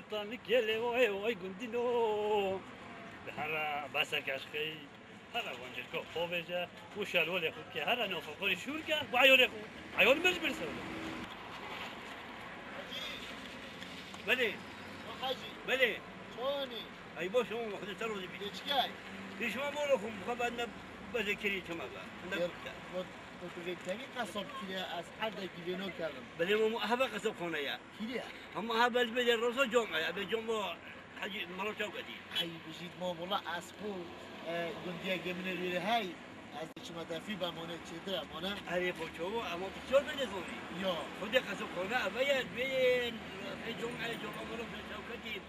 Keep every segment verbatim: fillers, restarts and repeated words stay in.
Tanî gelê o, ê o, ê gundîno. Hera basa kaşkey. Hera vancirko xo veje. Û şalolê xo ke. Hera nofo xo şûr ke. Bu ayolê xo. Ayol mecbur sewle. Belê. Hacî. Belê. Çonî. Ay boş, tamam, hadi sen orada bir. Geçkay. Bir şey var mı oğlum? Bu kadar ne böyle kiri çama be. Ne Gel, bu, bu, bu, bu, bu, kasap kire az arda giveno kalın. Belê, bu hava kasap kona ya. Kiriya. Ama ha, belê, belê, roza coma ya, be coma Hacî Mala Çawkatî. Hey, bijît ma, wala ez xwe, e, gundiya Gemine rûyê hey. Ez diçima defî be mane çêtir e, mane. Erê, bo çawa, ama tu çor bê dizanî. Ya. Xwedê qesim xane, eve ye, bê, e, coma, e, coma Mala Çawkatî.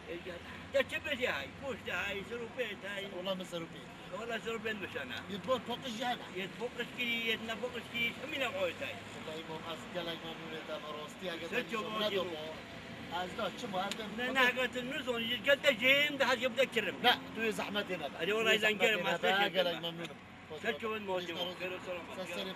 E, ya, ya çi bêjî hey, goşt hey, ser û pêt hey. Wala min ser û pêt. Wala ser û pêt bişana. Yê bor poqiş jî hene. Yê poqiş kirî, yê ne poqiş kirî, hemî ne qoytay. Wallahî mam, ez gelek memnûn ê te, me rastî eger Sen te çawa nîşan çawa? Nedo. Ez da çima, ez Ne, ne, hega tu nizon, ji gel te jêm de her jêm de kirim. Ne, tu yê zehmetê nebe. Hadi wala Tu yê izan gerim, zehmetê ez nebe, teşekkür gelek ederim. Memnûnim. Sen çawa, Sen mawcim, ser û selam. Sen serê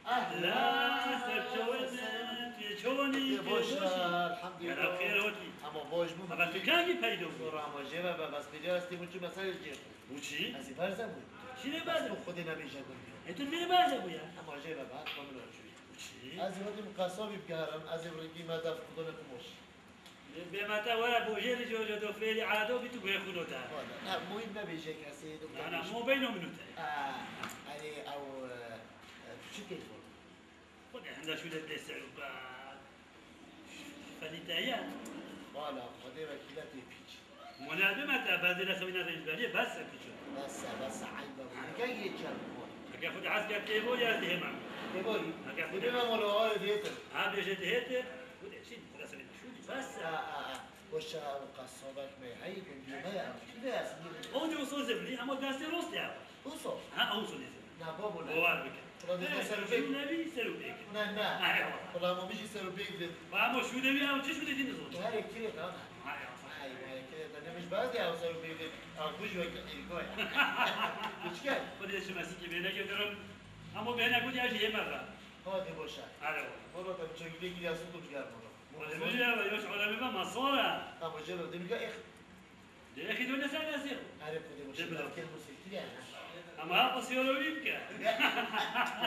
Ehlen, ser çawa, tu çawa nî, Ê, tu boş boş ver, î? Elhamdülillah. Gera xêr hatî. Ama boş bû. Ama tu kengî peydo bû? Dur ama jê ve be, bes pêdiya ez tê çû mesaj jê. Bu çi? Ez ê berze bû. Çi ne berze? Bes tu xwedê nebêje gundî. E, tu ne berze bû ya? Ama jê ve be, hatma min çû. Bu çi? Ez ê hatî min qasabî bigeherim, ez ê bi rengî me def xwedone kumoş. Bê me te were bojêrî jî, jî do fêrî erado bî tu guhê xwe note. Valla, ne, muhîm nebêje kesê, do Na, na, mo beyno min û te. Ah, erê, ew, e, e, tu çi tê xwe? Xwedê henda şû de dê ser û be. Felî te ye? Valla, Xwedê wekîle tê pîç. Mona bime te, bezê de xewîna rêncberiyê, bes e pîço. Bes e, bes e, eyb e. Nika yê çer xwe. Heke Xwedê hez ke tê borî, ez dihêmem. Tê borî? Heke Xwedê. Dibime mola, aye dihêtim. Ha, bêje dihêtim. Xwedê çi? Xwedê serê me şûdî, bes e. Ha, ha, ha. Boş e, ew qasabek me heyî gundî me ya. Kî de ez? O de uso zivnî, ama destê rost ya. Uso? Ha, uso dizim. Na babo ne? Bawer bike. Ulan dizim He, ser şû bek. Nebî, ser û pêk. Ne, ne. Ha, ya. Ulan o bijî ser û pêk did. Ba ama şû de wî, ama çi şû de dî nizon? Her ek kirê dana. Ha, ya. Ay, vay, kirê dana. Ne mij baz de ya ser û pêk did. Al kuj ve kirê koy. Uçken. Xwedê şi mesikî bêne getirin. Ama bêne ku diye jî yeme be. Hadi boşa. Hadi. Baba tabii çok güle güle su tutacağım baba. Xwedê bêje, yoş alemi be masora. Ama jero, demîka ex- Dê exî done ser nesê. Erê, Xwedê boşa. Dê bira. Gel bu siktir ya. Ama ha qasiyoro wî bike.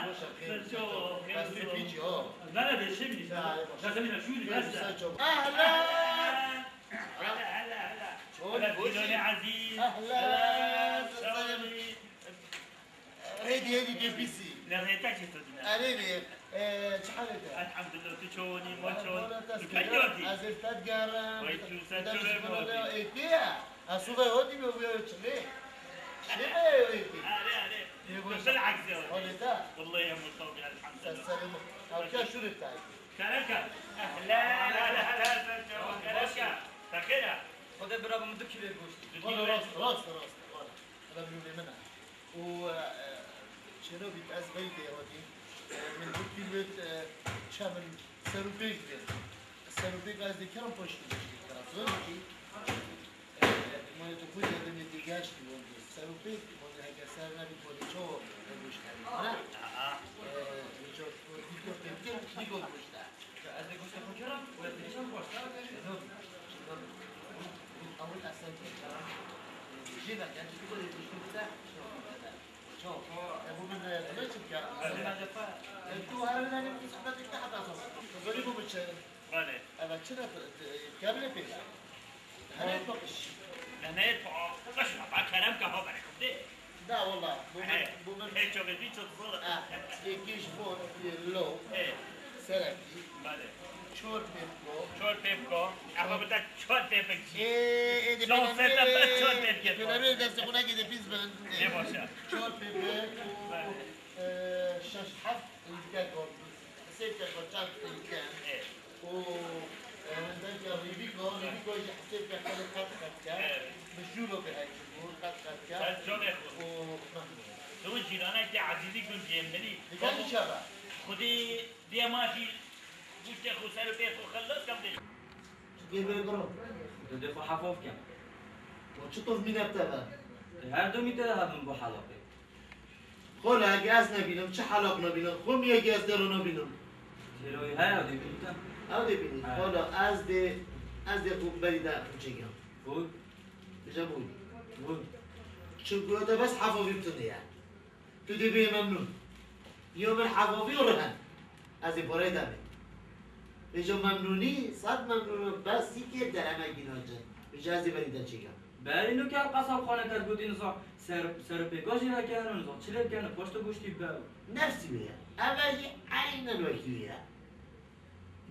Boşa, xeyr. Sen ço, xeyr. Bas bir piç, yo. Nere de şey mi? Ya, boşa. Sen sen şunu Xeyr, bas. Sen çok. Ahlan! Hela, hela, hela. Çol, Hela, boşi. Dilone Aziz. Ahlan, Hela, sen çol. Hêdî, hêdî, dê pîsî. Li rêtekê tu dine. Erê bê, e, çi halê te? Elhamdulillah, tu çawa nî, ma çawa nî? Wala te Tu sibê kengî hatî? Ez ê te digerim. Vay, tu ser Tu çawa çawa nî? Hatî? Êtî ye. Ez sûve hatî me bûye çilê. Çilê me êtî. Erê, erê. Ê, boş. Bil aksê hatî. Halê te? Wallahî em mutabî, elhamdulillah. Ser serê min. Ew ke şûrê te. Kereka. Ehlen, ehlen, ehlen, ser çawa, kereka. Te xêr e? Xwedê bira min du kîloyê goşt. Wala rast, rast, rast. Wala. Hela bîrûnê min e. Û, e, e, çêno bît ez veyî dê hatî. E, min gotî wêt, e, çe min ser û pêk dê. Ser û pêk ez dê kerim paştî diştî kira. Zor bî. E, mane tu xwe de demê dê gerçtî wendê. Ser û pêk wendê heke ser nebî wendê ço ne goşt hebî. Ne? Aa. E, ço dîko pêk dê, dîko goşt e. Ez ê goştê xwe kirim, wê tê çend goşt e? Şêno bî, şêno bî. Hûn, hûn ewil esen tê kirin. Jê ve genç tu wê goştê xwe de, şêno bî. Çaw. E, bû min, e, tu ne çi bike? E, tu her min, e, tu zehmet bike heta sor. Zolî bû min çi? Belê. Evet, çi ne, e, kevlê pê de? Hene paqiş. Ne, ne, paqiş, ba kerem kafa bere xwedê. Da, wala, bû min, He, bû min. He, çok iyi, çok zor. Ha, êkê ji bo, ê, lo, He. Serekî. Bale. Çor pêpko. Çor pêpko. Ama bu da çor pêpik çi? Ê, ê, de Son pênabê, sene ben çor pêpik pênabê destê xwe nekê de pîs bin. Ne başa. Çor pêpik û, Bale. E, şeş heft êdî keko. Sê keko çar êdî. He. Û, e, hindek ya rîvîko, rîvîko jî hesê ke xelê qet qet ke. Evet. Bi jûro bi heyşibû, qet qet ke. Sen çok ekol. Û, Tu cîranek de Ezîzî gund jê min î. Dikar Xwedê, çava? Xwedê dê ma jî gûştê xwe ser û pê xwe xelas kem dê. Dê bê biro. Tu dê xwe hefaf kem. O çi tof mîne bi te ve? Her du mî te de hebin bu helaqê. Xole, heke ez nebînim, çi helaq nebînim, xwe mi yekî ez dero nebînim. Eroyê heye, dê bînin te. Ew dê bînî. He. Xwala ez dê, ez dê xwe berî de xwe çêkêm. Bû. Bije bû. Bû. Çimkû te bes hefavî tune ye. Tu dê bê memnûn. Yo min hefavî û rihen. Ez ê pareyê de bê. Bêje memnûnî, sed memnûn im, bes sîkê deremekî nacin. Bêje ez ê berî te çêkêm. Berî nû ker qesabxane te gotî niza ser, ser û pêka jî vekene, niza çi lê bikene, paşta goştî be. Nefsî wê ye. Eve jî eynen wekî wê ye.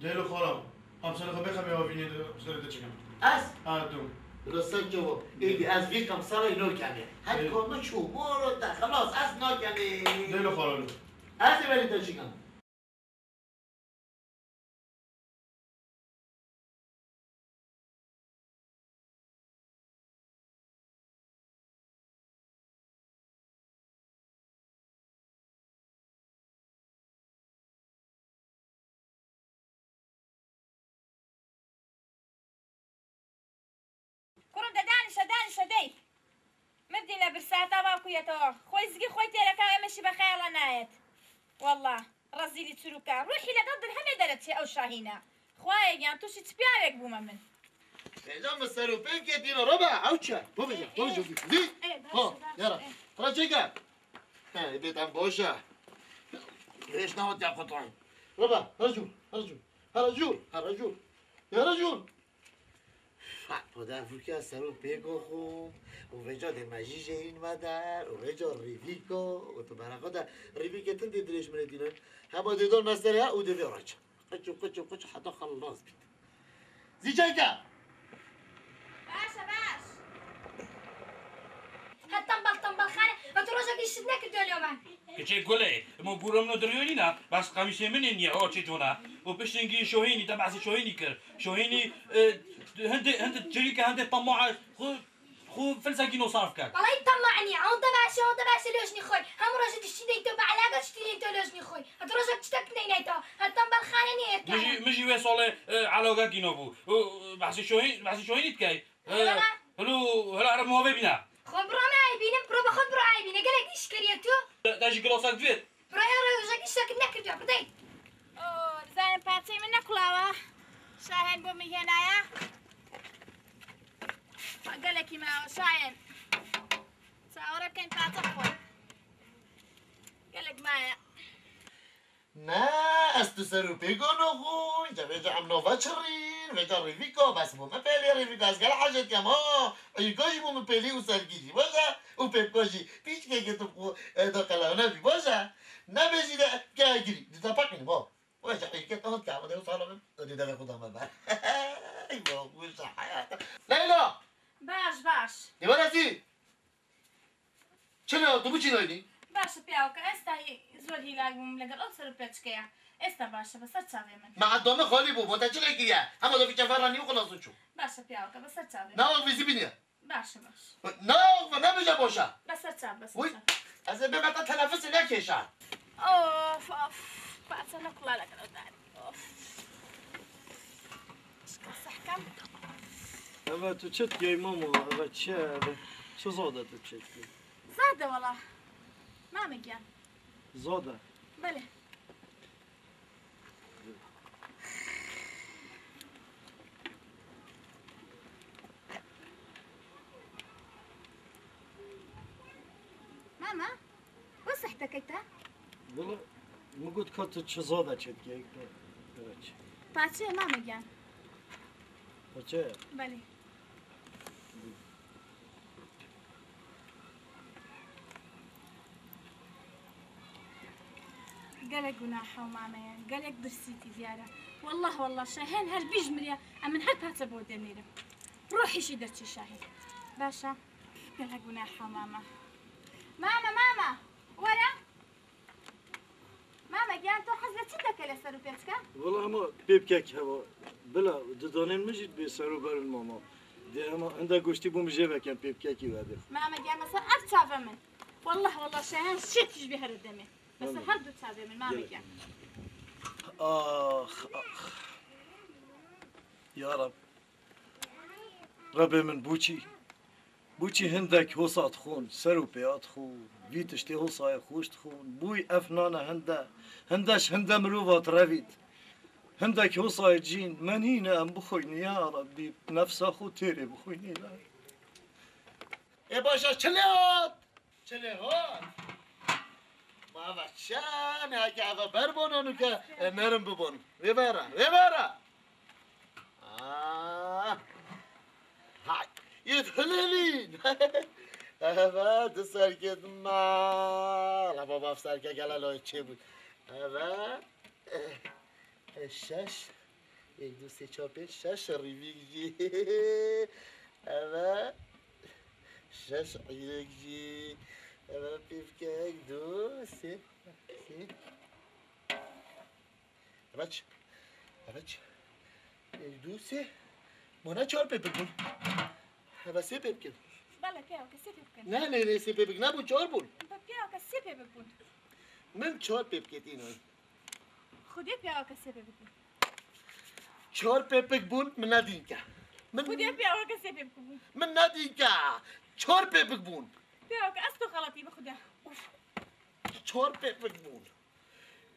Dêlo xala, em serê xwe bêxemê, evînê de serê te çêkim. Ez? Ha, tu. Bila ser çawa? Êdî ez vî kam serê nokemê. Her Ê. Koma çû, moro te, xelas, ez nakemê. Dêlo xala, lo. Ez ê berî te çêkim. Kurim de danişe, danişe dey. Mirdîne bir saeta va ku yeto. Xwey zigî xwey têreka, eme şî be xeyala nayet. Wallah. Rezîlî çirûka. Ruhî legel dirhemê dere çê ew Şahîne. Xwayê giyan, tu şî çi piyavek bûme min. Êca min ser û pê ketîne, roba, ew çi? Bibêje, bibêje, bibêje. Ê, baş Ha, e, baş yara. E. Racêke. He, bêtem boş e. Hêş nehatiya qutan. Roba, hercû, hercû. Hercû, hercû. Hercû. Fa, poda vurkiya ser û pêko xwe, û vêca dê me jî jêrîn me der, û vêca rîvîko, û tu bera xwe de rîvîkê tindê dirêj min ê dînin, hema dê don me ser ya û dê vê reç. Qiç û qiç û qiç heta xelas bît. Zîcayka! Baş e, baş. Hetan bal, tan bal xane, ew tu rojekî şit nekirdiyo lê me. Kiçê Gulê, mo gûrem no diriyonî na, bas qamîşê min ê niye, o çê cona. O piştî şohînî, te behsê şohînî kir. Şohînî, e, hindê, hindê çirîke, hindê temae, xu, xu filsekî no sarf kir. Vallahi temae niye, onda baş e, onda baş e lojnî xwe. Hemû rojê diştî deyto, be elaga diştî deyto lojnî xwe. Heta rojek çitek neyneto, heta balxane niye erken. Min jî, min jî wê solê, e, elaga kîno bû. O, e, behsê şohî, behsê şohînî dikey. Ee, Merhaba. Helo, hela erê mavê bîne. Xwe bira me ay bînim, bira be xwe bira ay bîne. Gelek iş kiriye tu. Te, te jî gilosek divêt. Bira ya rojek iş şekil nekirdiya, bidey. Oo, dizanim parçeyê min nekulawa. Şahin bo min hênaya. Gelekî me o Şahin. Çawara ken parça xwe. Gelek me ya. Ne, ez tu ser û pêko noxûn, ca vêca em nava çirîn, vêca rîvîko, bes bû me pêlê rîvîko, ez gel hecetiyam, ha, îko jî bû min pêlî û sergî jî, baş e, û pêko jî, pîçkekê tu xwe, e, da qelane bî, baş e, nebêjî de, ke girî, di te peqînim, ha, baş e, îke te hat ke, ama de o sala min, o de deve xwe da me ber. Ey, ba, xweş e, heyata. Leyla! Baş, baş. Dê were zî. Çi ne, tu biçî naynî? Baş e piyawke, ez tahî zor hîlak bûm legel ew ser û pêçkeya. Êsta baş e, be ser çavê min. Me edame xalî bû, bo te çi kiriye? Hema do vî çefer re nî û xilas û çû. Baş e piyawke, be ser çavê min. Ne wek vî zî bîniye? Baş e, baş. Ne wek, nebêje boş e. Be ser çav, be ser Wî, çav. Ez ê bê me te tenefusê nekêşa. Of, of. Parça ne kulala kira darî. Of. Şika sehkem. Eve tu çi dikey mamo? Eve çi ye? Eve çi zade tu çi dikey? Zade wala. Mame giyan. Zade? Belê. Mama, we sehtekek te? Wala, min got ka tu çi zade çêdikê, ka, evet. Paçe mame giyan. Paçe? Belê. Gelek gunaha mame ye, gelek birsîtî diyar e. Wallah, wallah, Şahin her bijmiriya, em min her paçe bo demêrim. Ruhî jî derçî Şahin. Baş e. Gelek gunaha mama. Mama, mama! Were! Mama giyan, to hez le çi deke le ser û pêçke? Wala hema pêpkek heva. Bila, didanên min jî dibê ser û berin mama. Dê hema hinde goştî bû min jê vekem pêpkekî werdê. Mama giyan, mesela ev çavê min. Wallah, wallah, Şahin şêt jî bê here demê. Mesela Mama. Her du çavê min, mama giyan. Ax, ax. Ya Rab. Rebê min bûçî, bûçî hindek hosa dixwin, ser û pêya dixwin, vî tiştê hosayê xweş dixwin, bûy ev nane hinde, hinde ji hinde mirova direvît. Hindek wisa ye cîn, me nîne em bixwînin, ya Rebbî, nefsa xwe têrê bixwînin, îlahi. Ê baş e, çi lê hat? Çi lê hat? Ma eve çi ne, heke eve ber bona nûke, e, nerim bibon. Vê vera, vê vera. Ah. Hay. Yet hilelîn. Eve, di serkê dima. La baba serke gele lo çê bû. Eve. E, şeş. Ê, du, sê, çar, pênc, şeş rîvîk jî. Eve. Şeş îrek jî. Eve pîvkek, du, sê. Sê. Eve çi? Eve çi? Ê, du, sê. Bona çar pêpik bûn. Eve sê pêpik in. Bele, piyawke sê pêpik in. Ne, ne, ne, sê pêpik nebûn, çar bûn. Piyawke sê pêpik bûn. Min çar pêpik tînin. Xwedê piyawke sê pêpik bûn. Çar pêpik bûn, min nedînke. Min Xwedê piyawke sê pêpik bûn. Min nedînke. Çar pêpik bûn. Piyawke ez tu xeletî bi Xwedê. Çar pêpik bûn.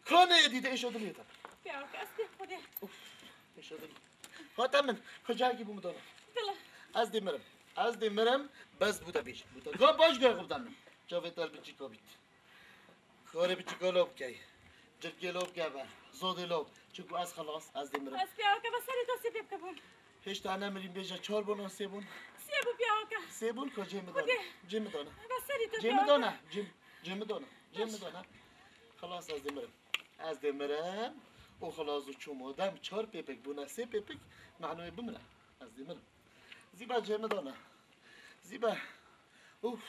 Kanê êdî de êşo dilê te. Piyawke ez pê Xwedê. Uf, êşo dilê. Hate min, xicayekî bû min dana. Dila. Ez dê mirim. Ez dê mirim, bes bû te bêj. Bû te. Ga baş gay xwe bide min. Çavê te biçîka bît. Karê biçîka lo bikey. Cilkê lo bike be. Zodê lo. Çiku ez xelas, ez dê mirim. Ez piyawke be serê to sê pê bike bûn. Hêşta nemirîm bêje çar bûn an sê bûn? Sê bû piyawke. Sê bûn ka cê min dana. Xwedê. Cê min dana. Be serê to piyawke. Cê min dana. Cê, cê min dana. Cê min dana. Xelas ez dê mirim. Ez dê mirim. O xelas û çû madem çar pêpik bûne sê pêpik, manoyê bimire. Ez dê mirim. Zîba cê min dana. Zîba. Uf.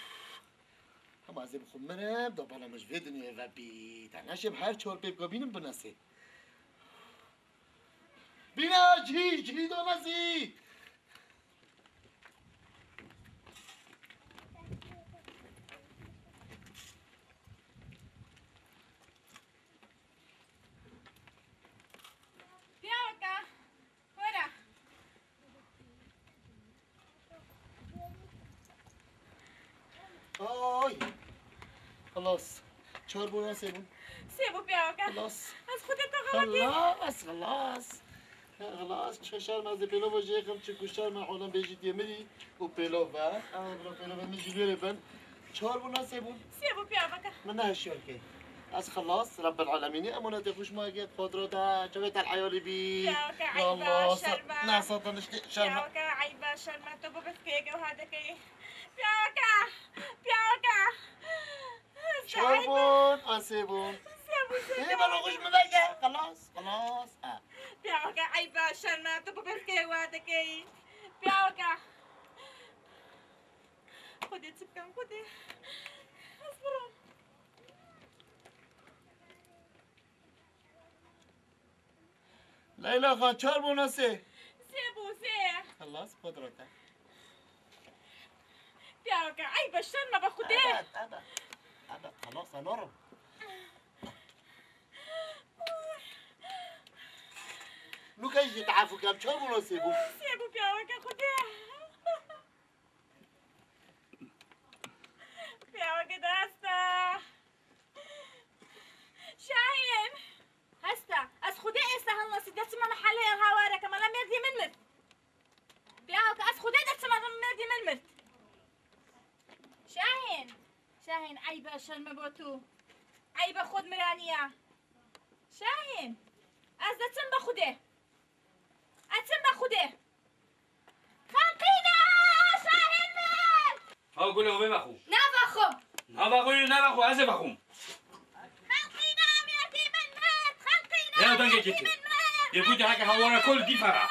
Hema ez ê bi xwe mirim, da bala min ji vê dinyayê ve bî. Te neşêm her çar pêpika bînim bine sê. Bîna cihî, cihî dana zî. Piyaweke. Were. Ay. Xelas. Çar bû ya sê bûn? Sê bû piyaweke. Xelas. Ez xwedê te xeletî. Xelas, xelas. Xelas. Çi şerm ez ê pêlova jê xim, çi ku şerm e olam bêjî dê mirî û pêlov be. Ew bira pêlova min jî lêrê bin. Çar bûn, ne sê bûn? Sê bû piyaweke. Min ne hişyar kir. Ez xelas, Rebbil Alemînî emanetê xwe ji me girt, qudreta çavê te heyalî bî. Piyaweke, ya eyba, Allah, şerm e. Ne satan işte şerm e. Piyaweke, eyba, şerm e, tu bibirkê gewha dikey. Piyaweke, piyaweke. Çar bûn, an sê bûn. Sê bûn, sê bûn. Ê, bala xwe ji min veke. Xelas, xelas. Ha. Piyaweke, eyba, şerm e, tu bibirkê gewha dikey. Piyaweke. Xwedê çi bikim, Xwedê? Ez birim. Leyla xan, çar bûn an sê? Sê bû, sê. Xelas, qudrete. Piyaweke, eyb e, şerm e be Xwedê. Evet, evet. Evet, xelas, anorim. Nûke jî teafû kem, çar bûn an sê bûn? Sê bû piyaweke Xwedê. Piyaweke de hesta. Şahin. Hesta. Ez Xwedê êsta hilnasî, de çima min helê ev hawareke, mala mêrdî min mir. Piyaweke, ez Xwedê de çima min mêrdî min mir. Şahin. Şahin, eyb e, şerm e bo tu. Eyb e, xwedmiraniya. Şahin. Ez de çim be Xwedê. Ez çim be Xwedê. Xelqîna! Şahin mir! Ha gule, wê vexwe. Navexwe. Navexwe, navexwe, ez ê vexwim. Xelqîna, mêrdî min mir! Xelqîna, ya dengê mêrdî min mir! Yê gotî heke hawara kol dî fera.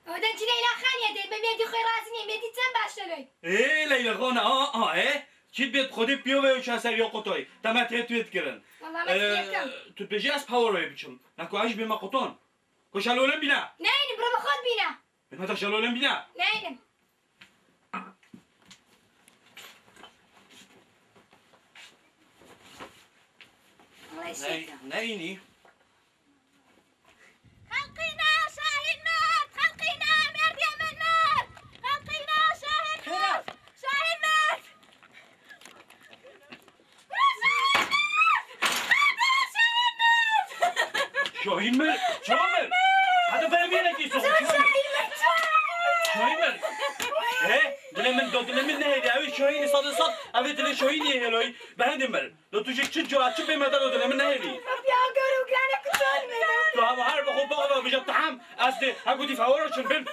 O deng çi Leyla Xanî ye, dê bi mêrdî xwe razî nîye, mêrdî çend baş e loy. Ê, Leyla Xana, a, a, ê. Çi dibêt Xwedê piyo ve û çaser ya qotayî. Te me tê tu yê dikirin. Wala me tê yekem. Tu dibêjî ez power wê biçim. Nako ez jî bê me qotan. Ko şalolem bîna. Neynim, bro, bi xwe bîna. Bê me te şalolem bîna. Neynim. Ney-, neyni? Xelqîna, Şahîn merd! Xelqîna, merdê min merd! Xelqîna, Şahîn merd! Şahîn merd! Şahîn merd! Şahîn merd! Şahîn mir, çawa mir? Hadi ben bir dakika, Şahîn mir. Şahîn mir. He? Dilê min, dilê min nehêlî. Ew ê Şahînî sed sed. Ev ê dilê Şahînî hêloyî. Behendê mir. Do tu jî çi cua, çi bê me de do dilê min nehêlî. Ya garo grane kutal me. Tu hava her bi xwe bixwe bije tahem. Ez dê, ha gotî fewara çin bin.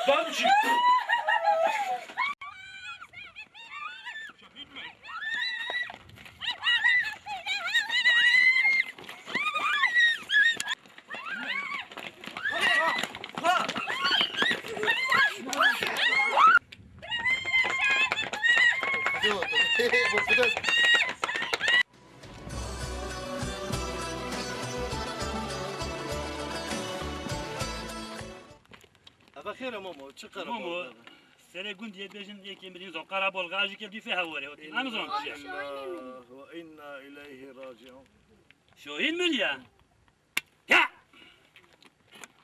Ba biçî. Eve xêr e Momo, çi qereba Momo, be? Serê gund yê bêjin yekê mirîn zon qerabol gajî ke dîfê heworê. Em zon çi ye? Inna lillahi ve inna ileyhi raciun. Şohîn miriye. Ya!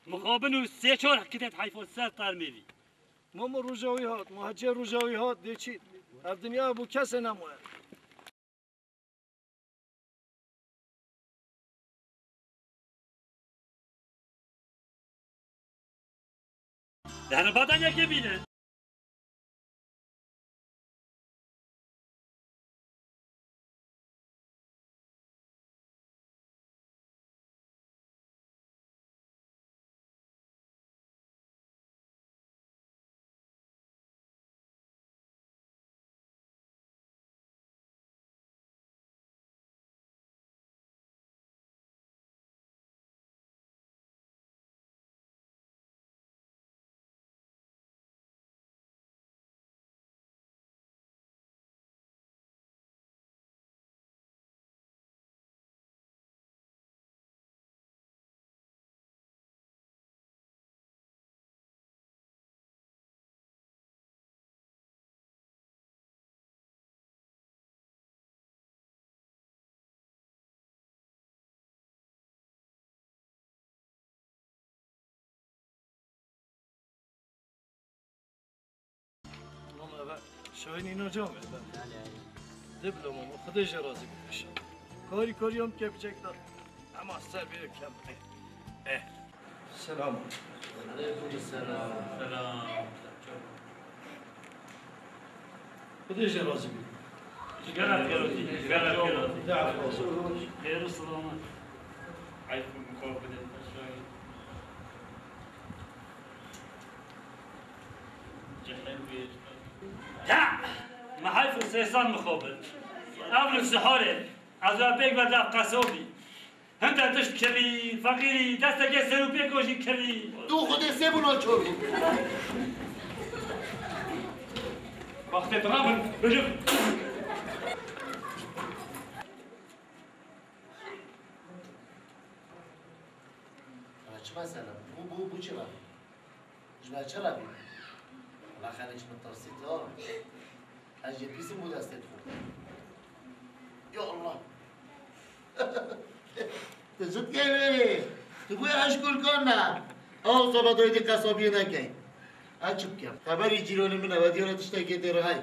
Mixabin û sê çar kitêt heyfo ser tarmêvî. Momo roja wî hat, ma hecê roja wî hat, dê çî? Ev dinya bû kesê nemaye. Dehne bada yekê bîne. Mama ve Şahin inancam ve ben. Diblo mama, Xwedê jê razî bî inşallah. Karî karî em kepçek da. Ama ser bir kem. Eh. Selam. Aleyküm selam. Selam. Xwedê jê razî bî. Gelek gelek. Gelek gelek. Xêr û selamet. Aleyküm selam. Ya! Me heyf û sêsan mixabin. Ev li sihorê ez û pêk ve da qesobî. Hinde tişt kirî, feqîrî, destekê ser û pêko jî kirî. Tu Xwedê sê bû naçor bû. Wextê tu nabin, bicim. Çi mesele? Bû, bû, bû çi ve? Ji ber çi re bî? Wela xelê ji min tirsî to. Ez jê pîsim bû destê xwe. Ya Allah! Tu ji dikey wêrê? Tu bû eşkulkan ne? Ew soba doyê dî qesabiyê nekey. Ez çi bikim? Xeberî cîranê min e, we diyar e tiştekê tê rihey.